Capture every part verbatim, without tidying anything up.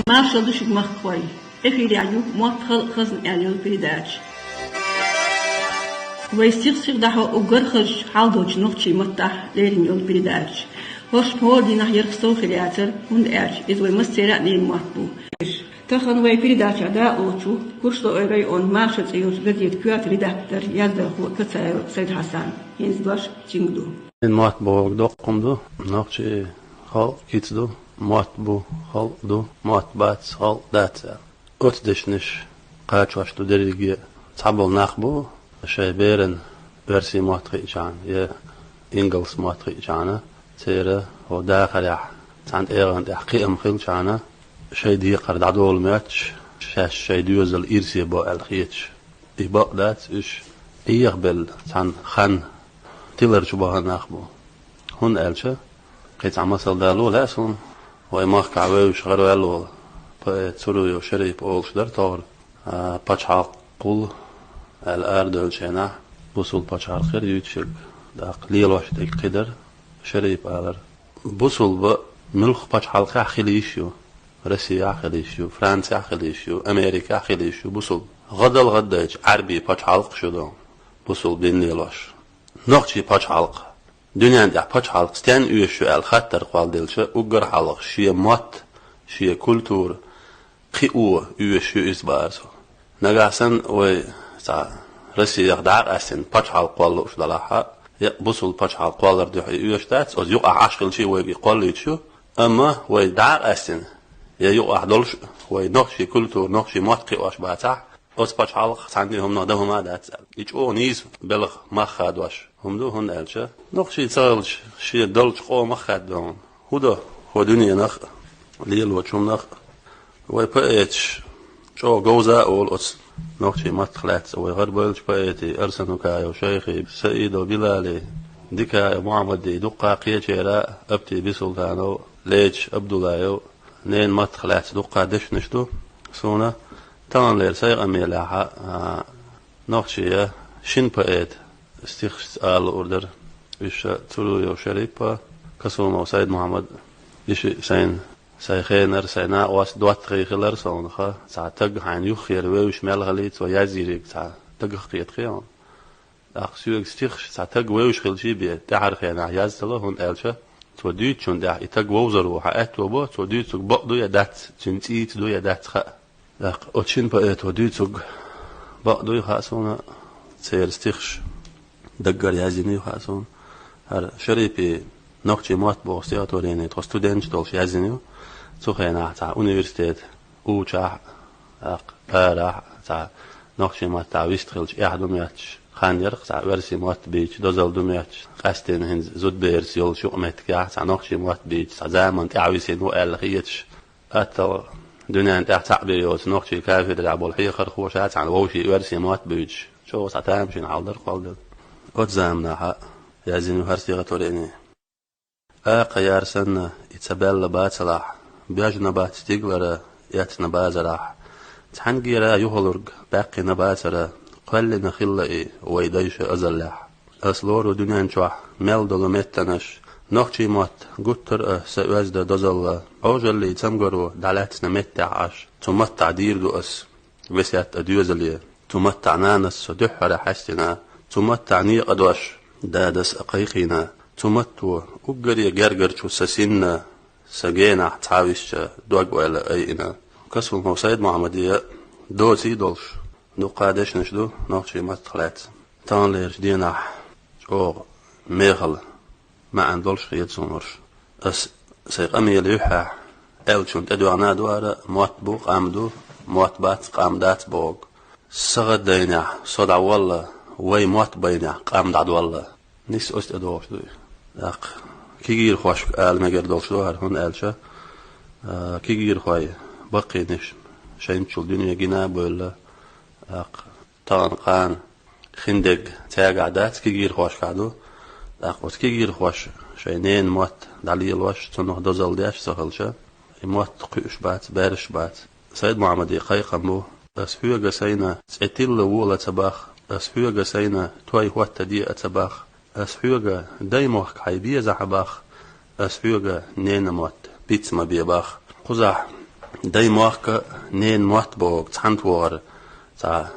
Маршал ду шуьга, махкахой! Эфирехь ю «Мотт, халкъ, хазна» аьлла йолу передача. Вай сих-сиха дӀахьо уггар хазачу хьалдолчу нохчийн маттахь лерина йолу передача. ХӀорш хӀора дийнахь ярх сов хир яцара, хӀунда аьлча иза вай массеран а ненан мотт бу. Тахана вай передачехь дакъалоцуш ву Курчалойн районан «Маша» цӀе йолчу газетан коьрта редактор, яздархо Кацаев Сайд-Хьасан. ХӀинца дош цуьнга ду. Ненан мотт бохург доккха хӀума ду, нохчийн халкъ кица ду, мотт бу, халкъ ду, мотт бац, халкъ дац аьлла. Оцу дешнаш кхачош ду дерриге а. Цхьаболу нах бу, шайн берана оьрсийн мотт хиъчахьана я ингалс мотт хиъчахьана, церан хӀокху дахарехь цхьана тӀегӀан тӀехь кхиам хилчахьана, шайн декхар дӀадолу моьттуш, шаьш шайн доьзал ирсе бо аьлла хеташ. И бакъ дац, уьш Ӏехабелла цхьана хан тилар чу бахана нах бу. ХӀунда аьлча, кхин цхьа масал дало лаьа суна, вай махкахь вевзаш гӀараваьлла волу поэт Цуруев Шарип олуш дара тохара, а, пачхьалкх хуьлу аьлла арадевллачу хенахь, бусулба пачхьалкх хир ю цигахь, тӀаккха лелош дерг кхидара, Шарипа алара: «Бусулба муьлхха пачхьалкхехь хила йиш ю, Россехь хила йиш ю, Францехь хила йиш ю, Америкехь хила йиш ю бусулба. ГӀадал гӀаддайчу Ӏаьрбийн пачхьалкхаш ю ду бусулба дин лелош. Нохчийн пачхьалкх, дуьнен тӀехь пачхьалкх стенна оьшуш ю аьлла хаттар кхолладелча, уггар хьалха шен мотт, шен культура кхио оьшуш ю иза», — баара цо. Нагахь санна вай цхьа Россех дӀа а къаьстина пачхьалкх кхолла лууш далахь а, я бусулба пачхьалкх кхоллар дуьхьа и оьшуш дац, оцу юкъахь Ӏаш хилчий вайга и кхоллуьйтуш ю, амма вай дӀа а къаьстина, я юкъахь долуш а вай нохчийн культура, нохчийн мотт кхиош бацахь, оцу пачхьалкхах цхьана а хӀуманах дан хӀума а дац аьлла. И чӀогӀа нийса белхан мах хадош хӀума ду, хӀунда аьлча нохчий ца хилча, шен долчу къомах хаддо хӀума. ХӀун до хӀокху дуьненах а, лелочу хӀуманах а? Вай поэташ чӀогӀа говза а олу оцу нохчийн маттах лаьцна вай гӀарабевллачу поэтийн Арсанукаев Шайхин, Саидов Билалин, Дикаев Мухьаммадин, дуккха а кхечеран а, Апти Бисултанов, Леча Абдуллаев. Ненан маттах лаьцна дуккха а дешнаш ду суна. Таханлера сайн къамелехь а, нохчийн шина поэтан стихашца ала луур дара. Уьш Цуруев Шарип а, Касумов Сайд-Мухьаммад а, и шиъ сайна сайн хенара, сайн накъостийн доттагӀий хилар совнаха, цхьа стаг хьайна юххера вевзаш мел хилийта, цо язйийриг цхьа дагах кхетахь хьуна. ТӀаккха соьга стихаш цхьа стаг вевзаш хилчий бен, тӀаьхьара хенахь яз ца ло, хӀунда аьлча цо дуьйцучунна тӀехь и стаг вовзар ву хьан аьтто бо, цо дуьйцург бакъ ду я дац, цуьнан цӀийца ду я дац хаа. ТӀаккха оцу шина поэто дуьйцург бакъ дуй хаьа суна, церан стихаш даггара язйина ю хаьа суна. ХӀара Шарипин «Нохчийн мотт» боху стихотворени тхо студенташ долуш язйина ю. Цу хенахь цхьа университет учахь а, тӀаккха арахь а, цхьа нохчийн маттахь вистхилча эхь ду моьттуш хан яра-кх, цхьа оьрсийн мотт бийца дозалла ду моьттуш, къаьсттина хӀинца зудбераш йолчу юкъаметтигехь цхьа нохчийн мотт бийца цхьа заманна тӀаьхьависина ву аьлла хеташ. Атталла дуьненна тӀехь цхьаъ бен йоцу нохчийн кафедрехь болу хьехархоша а цхьаьна вовшийн оьрсийн мотт буьйцуш, чӀогӀа цхьа тамашийна хьал дара кхолладелла. Оцу заманахь а язйина ю хӀара стихотворени. Акха яр санна, и ца баьлла бацалахь, боьжна бац стигалара, эцна базарахь. Цхьаьнгара юхалург баьккхина бацара, кхоьллина хилла и вай дайша азаллехь. Ас лору дуьнен чохь мел долу меттанаш, нохчийн мотт гуттар а сан оьзда дозалла, Ӏожаллин цамгаро дӀалаьцна меттехь Ӏаш, цу маттахь дийр ду ас весет а доьзале. Цу маттахь нанас со дуьххьара хьаьстина, цу маттахь некъан дош дадас а кхайкхийна, цу матто уггаре гергара чу сан синна, сан генахь цхьа висча дог-ойла айина. Касумов Сайд-Мухьаммаде доций долуш, дуккха дешнаш ду нохчийн маттах лаьцна. Таханлерчу дийнахь чӀогӀа мехала маьӀна долуш хета суна уьш. Ас сайн къамелан юьххьехь аьллачунна тӀедоьгӀна а ду хӀара: мотт бу, къам ду, мотт бац, къам дац бохург. Сан гӀаддайнехь со дӀаволла, вайн мотт байнехь къам дӀадолла. Нийса оцу тӀедогӀуш ду и. ТӀаккха кегийрхошка ала мегар долуш ду хӀара, хӀунда аьлча, а, кегийрхой баккхийнаш шайна чул дуьне гина а бевлла, тӀаккха тахана-кхана хиндерг цаьргахь дац, кегийрхошкахь ду. ТӀаккха оцу кегийрхоша шайн ненан мотт дӀалелош, цунах дозалла деш ца хилча, и мотт кхуьуш бац, баьржаш бац. Сайд-Мухьаммаде кхайкхам бу: «Ас хьоьга сайна цӀе тилла вола ца бах, ас хьоьга сайна той хӀоттаде а ца бах, ас хьоьга даймохк хьайн безахь а бах, ас хьоьга ненан мотт биц ма бе бах». Кхузахь Дай мохк а, ненан мотт а бохург цхьана тохар цхьа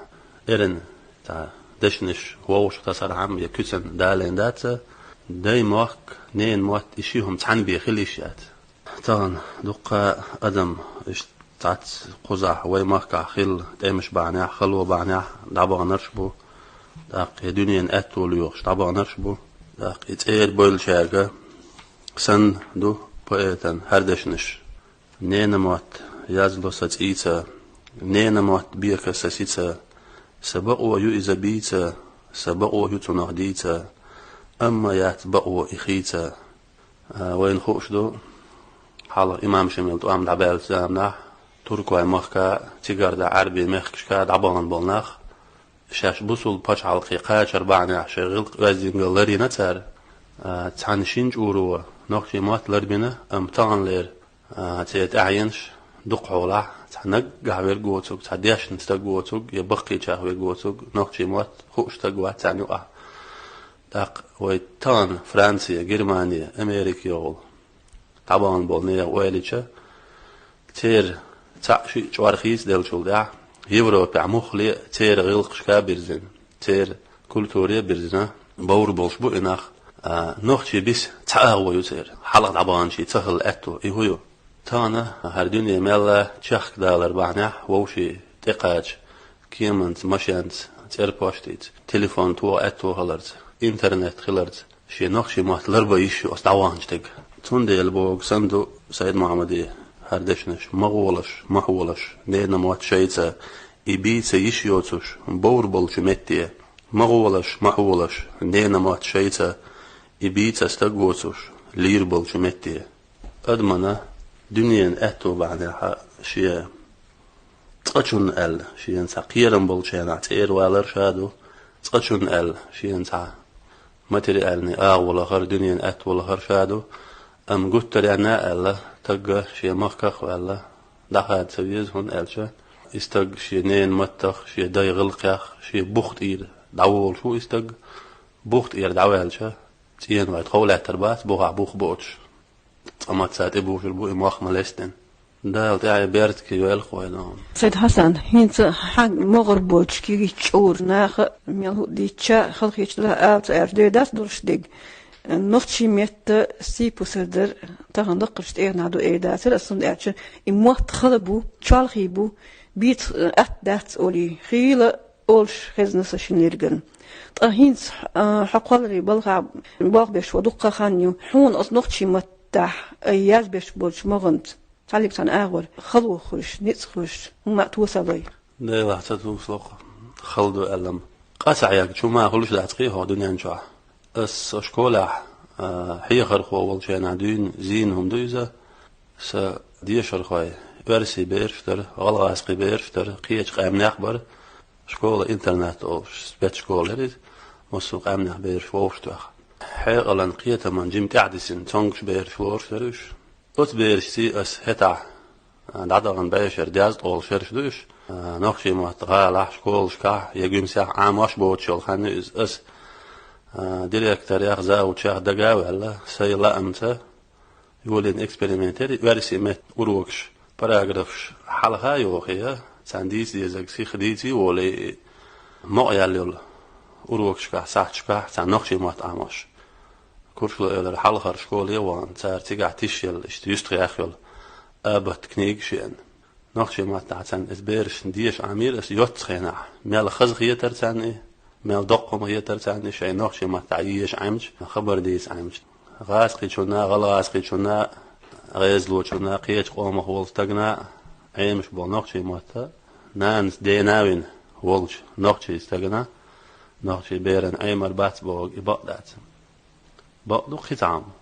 эрна цхьа дешнаш вовшах тасархьама я куьцана далийна дац а, дай мохк, ненан мотт, и ши хӀума цхьана бен хила йиш яц. Тахана дуккха адам иштта цхьацца кхузахь вай махкахь хилла, тӀемаш бахьанехь, хало бахьанехь дӀабаханарш а бу, тӀаккха и дуьненан аьтто лоьхуш дӀабаханарш а бу, тӀаккха и цӀера бевллачаьрга санна ду поэтан хӀара дешнаш. Ненан мотт язло сан цӀийца, ненан мотт бека сан сица, сан бакъо ю иза бийца, сан бакъо ю цунах дийца, амма яц бакъо и хийца. А, вайна хууш ду, хьалха имам Шамила тӀом дӀабаьллачу заманахь Туркойн махка, цигара дӀа Ӏаьрбийн мехкашка дӀабахана болу нах, шаьш бусулба пачхьалкхе кхачар бахьанехь шайн гӀиллакх-оьздангалла ларйина цара, а, цхьана шина чӀуро нохчийн мотт ларбина, амма таханлера, а, церан тӀаьхьенаш дукхахьолахь цхьа наггахь верг воцург, цхьа дешна стаг воцург я баккхийчех верг воцург нохчийн мотт хууш стаг вац царна юкъахь. ТӀаккха вай тахана Франция, Германия, Америка йолу дӀабахана болу нехан ойла йича, церан цхьаъ-шиъ чкъор хийцаделлачул тӀаьхьа Европехь муххале а церан гӀиллакхашка а бирзина, церан культуре а бирзина, бовр болуш бу и нах, а, нохчийн биса цхьа агӀо ю церан, хьалха дӀабаханчийн ца хилла аьтто, и хӀун ю? Тахана хӀара дуьне мелла чехкадалар бахьанехь вовшийн тӀекхача кеманца, машенца, цӀерпоштица, телефон тоха аьтто хиларца, интернет хиларца, шен нохчийн мотт ларбан йиш ю оцу дӀаваханчу стеган. Цундела бохург санна ду Сайд-Мохьмадан хӀара дешнаш: ма гӀолаш, ма хьолаш, ненан мотт шайца, и бийца йиш йоцуш, бовр болчу метте. Ма гӀолаш, ма хьолаш, ненан мотт шайца, и бийца стаг воцуш, лийр болчу метте. Адамана дуьненан аьтто бахьанехь шен цкъачунна аьлла, шена цхьа кхерам болчу хенахь цӀера валар ша ду, цкъачунна аьлла, шена цхьа материальный агӀо лахар, дуьненан аьтто лахар ша ду, амма гуттаренна а аьлла, тагга шен махках а ваьлла, дӀахада ца веза, хӀунда аьлча и стаг шен ненан маттах, шен дайн гӀиллакхех, шен бух тӀера дӀаволуш ву и стаг. Бух тӀера дӀаваьлча, цӀена вай тхов лаьттар бац, бухахь бух боцуш. Цкъа мацца тӀебожур бу и мох ма лестина. Дала тӀаьхье беркате йойла-кх вай, Дала. Сайд-Хьасан, хӀинца хьан могӀар боцуш кегийчу чӀогӀа наха, мел хӀуъа дийцча, халахеташ дала ала ца аьлча, дера дац долуш дерг. Нохчийн метта сий-пусар дар тахана даккхарчу тӀегӀанехь ду эр дацара ас, хӀунда аьлча и мотт хала бу, чолхе бу, бийца атта дац олий, хийла олуш хезна сан шина ерриган. Ткъа хӀинца, а, хьо кхолларийн балхахь болх беш ван дуккха хан ю. Хьуна оцу нохчийн маттахь, а, язбеш болчу могӀанца цхьаллиг цхьана агӀор хало хуьлуш, ницкъ хуьлуш хӀумма а тосалой? Делахь ца тосало-кх, хала ду аьлла-м. Къа ца хьегна чу ма хуьлуш дац-кх хӀокху дуьнен чохь. Ас со школехь, а, хьехархо волчу хенахь дуьйна, зийна хӀума ду иза. Сан дешархой оьрсийн бераш дара, гӀалгӀазкхийн бераш дара, кхечу къаьмнех а бара, школа-интернат олуш спецшкола яра иза, массо а къаьмнех бераш вовшахтоьхна. Хьекъалан, кхетаман жима тӀаьхьадисина цомгуш бераш лоруш дара уьш. Оцу берашций ас хӀетахь, а, дӀадахана бӀешеран дезткъа олу шераш ду уьш. А, нохчийн мотт гӀалахь, школашкахь я гуьмсехь Ӏамош боцуш йолу хан ю иза. Ас, а, директорех, завучех дага а ваьлла, сайн лаамца йолийна эксперимент яра и оьрсийн меттан урокаш, параграфаш хьалха а йохий, царна дийца дезарг сиха дийций а волий, мукъаяьлла йолу урокашкахь, сахьташкахь царна нохчийн мотт Ӏамош. Курчалой-Эвлара хьалхара школе а вахана, цара цигахь тишъелла, иштта юьстахъяьхна йолу «Абат» книга шена. Нохчийн маттахь царна иза берашна деша Ӏамийра ас йоццу хенахь. Мел хаза хетара царна и, мел доккха хӀума хетара царна и, шайн нохчийн маттахь еша Ӏемча, хабар дийца Ӏемча. ГӀазкхичунна, гӀалгӀазкхичунна, гӀезалочунна, кхечу къомах волу стагана Ӏемаш болу нохчийн мотт нанас дена а вина волчу нохчийн стагана, нохчийн берана Ӏемар бац бохург и бакъ дац. Бакъ ду кхин цхьа хӀума.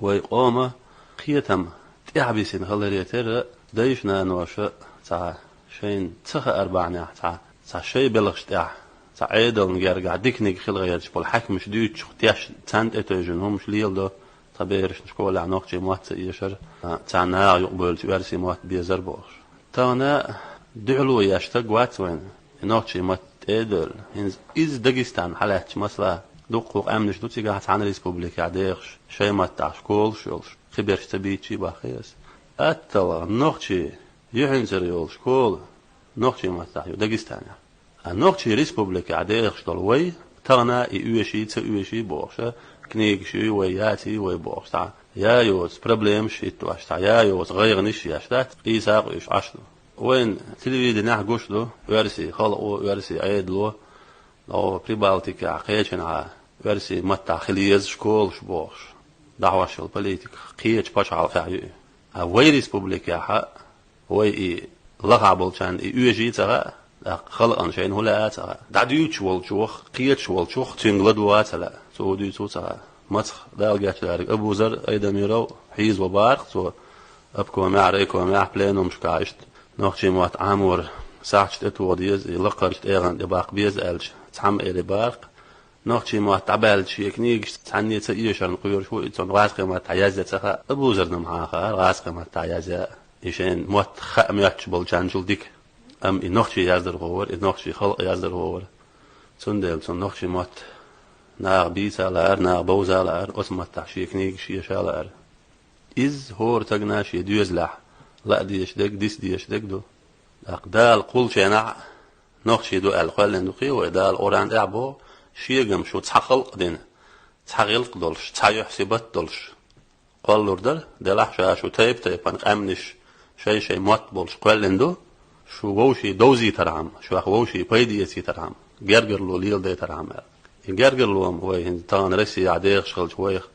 Вай къоман кхетам тӀаьхьабисина хиларе терра, дайша-наноша цхьа шайна ца хаар бахьанехь, цхьа, цхьа шайн белхаш тӀехь, цхьа Ӏедална гергахь диканиг хила гӀерташ болу хьаькамаш дуьйцучух тешна, царна тӀетевжина хӀумаш леладо, цхьа берашна школехь нохчийн мотт ца эшар, цхьа наха юкъабевлча оьрсийн мотт безар бохуш. Тахана дуьхьало еш стаг вац вайна, и нохчийн мотт тӀе а девлла. ХӀинца иза Дагестан хьалаьттачу масала, дуккха къаьмнаш ду цигахь цхьана республикехь дехаш, шайн маттахь школаш йолуш, кхиберш ца бийцча а баххий ас. Аттала нохчий юьхьанцара йолу школа нохчий маттахь ю Дагестанехь. А нохчий республикехь дехаш долу вай, тахана и оьший, ца оьший бохуш, книгаш юй вай, яций вай бохуш, цхьа я йоцу проблемаш хӀиттош, цхьа я йоцу гӀайгӀанаш еш дац, къийсакъ уьш Ӏаш ду. Вайн телевиденехь гуш ду оьрсий халкъо, оьрсий Ӏедало, о, Прибалтикехь кхечанхьа оьрсий маттахь хила еза школаш бохуш, дӀахьош йолу политика кхечу пачхьалкхехь ю и. А вай республикехь а, вай и лахахь болчарна и оьший ца хаьа, тӀаккха халкъана шайна хӀун лаьа а ца хаьа. ДӀадуьйцуш волчух, кхеташ волчух цуьнга ладогӀа а ца лаьа, цо хӀун дуьйцу а ца хаьа. Мацах Дала гечдерг Абузар Айдамиров хьийзаво бахара-кх цо обкомехь, райкомехь, пленумашкахь иштта нохчий мотт Ӏамор сахьташ тӀетоха деза, и лакхарчу тӀегӀан тӀе баккха беза аьлча, цхьамма элира бахара-кх. Нохчий мотт дӀабаьлча шен книгаш цхьанне ца эшарна кхоьруш ву и, цунна гӀазкхийн маттахь язъян ца хаьа. Абузарна-м хьан хаьара гӀазкхийн маттахь язъян, и шайна мотт хаа моьттуш болчарна чул дика. Амма и нохчий яздархо вара, и нохчий халкъ яздархо вара. Цундела цунна нохчий мотт наха бийца а лаьара, наха бовза а лаьара, оцу маттахь шен книгаш эша а лаьара. Иза хӀора стагана шен доьзалехь лаа дезаш дерг, диса дезаш дерг ду. ТӀаккха Дала кхуллучу хенахь а нохчий ду аьлла кхоьллина ду-кх вай, Дала Къуръан тӀехь боху, шегахь шу цхьа халкъ дина, цхьа гӀиллакх долуш, цхьа юьхь-сибат долуш кхоллалур дара, делахь ша шу тайп-тайпана къаьмнаш, шай-шай мотт болуш кхоьллина ду, шу вовшийн довзийтархьама, шух вовшийн пайда эцийтархьама, гергарло леладайтархьама аьлла. И гергарло-м вай хӀинца тахана Россехь дехаш хилча вайх,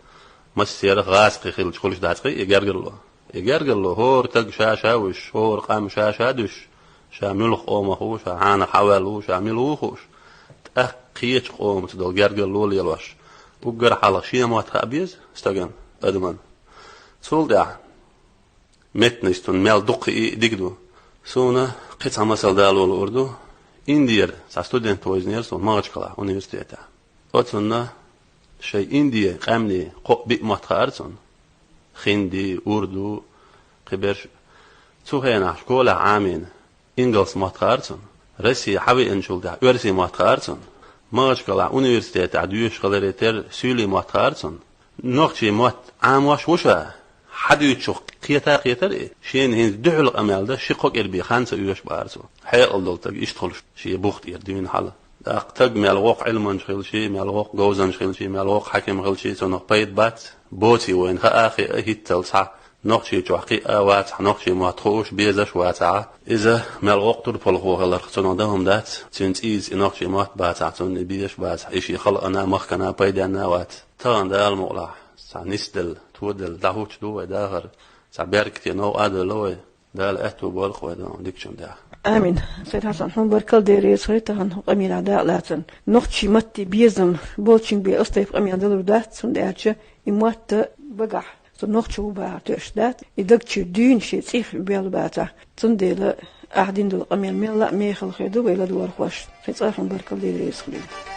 массерах гӀазкхи хилча хуьлуш дац-кх и гергарло. И гергарло хӀора стаг ша-ша вуьсуш, хӀора къам ша-ша дуьсуш, ша муьлха къомах ву, ша хьанах хьаваьлла ву, ша мила ву хууш, тӀаккха кхечу къомаца долу гергарло лелош, уггар хьалха шен мотт хаа беза стагана, адамна. Цул тӀаьхьа меттанаш цунна мел дукха и дика ду. Суна кхин цхьа масал дало луур ду. Индера цхьа студент вевзинера суна Махачкалахь университетехь. Оцунна шайн Индин къаьмнийн кхоъ-биъ мотт хаьара цунна. Хинди, урду, кхиберш. Цу хенахь школехь Ӏамийна ингалс мотт хаьара цунна. Россе хьавеанчул тӀаьхьа оьрсийн мотт хаьара цунна. Махачкалахь университетехь доьшуш хиларе терра суьйлийн мотт хаьара цунна. Нохчийн мотт Ӏамош ву ша, хьадуьйцучух кхета а кхетара и, шена хӀинца дуьхьал къамел дан ши-кхо кӀира бен хан ца оьшу бахара цо. Хьекъал долу стаг иштта хуьлуш шен бух тӀера дуьйна хьала. ТӀаккха стаг мел воккха Ӏилманча хилчий, мел воккха говзанча хилчий, мел воккха хьаьким хилчий, цунах пайда бац, боций вайна хаа а хиъа, хӀинццалц хьа нохчийчохь кхиъна а вацахь, нохчийн мотт хууш, безаш а вацахь, иза мел воккха турпалхо хиларх цунах дан хӀума дац, цуьнан цӀийца и нохчийн мотт бацахь, цунна и безаш а бацахь, и шен халкъана а, махкана а пайденна а вац. Тахана Дала мукъалахь, цхьа нисделла, тоделла дӀахӀуттуш ду вай дахар, цхьа беркате новкъа а девлла вай. Дала аьтту бойла-кх вай дикачун тӀехь. Амин. Сайд-Хьасан, хьуна баркалла дерриг, хӀай тахана хӀокху къамелехь дакъалацарна. Нохчийн матте безам болчуьнга бен оцу тайпа къамел далур дац, цундела аьлча и мотт багахь, со нохчо ву бахар тоьаш дац, и даг чуьра дуьйна шен цӀийх бел бацахь. Цундела ахь дина долу къамел мелла а мехала хир ду вай ладогӀархошна. Хьайн цкъа а хьуна баркалла дерриг, реза хуьлийла.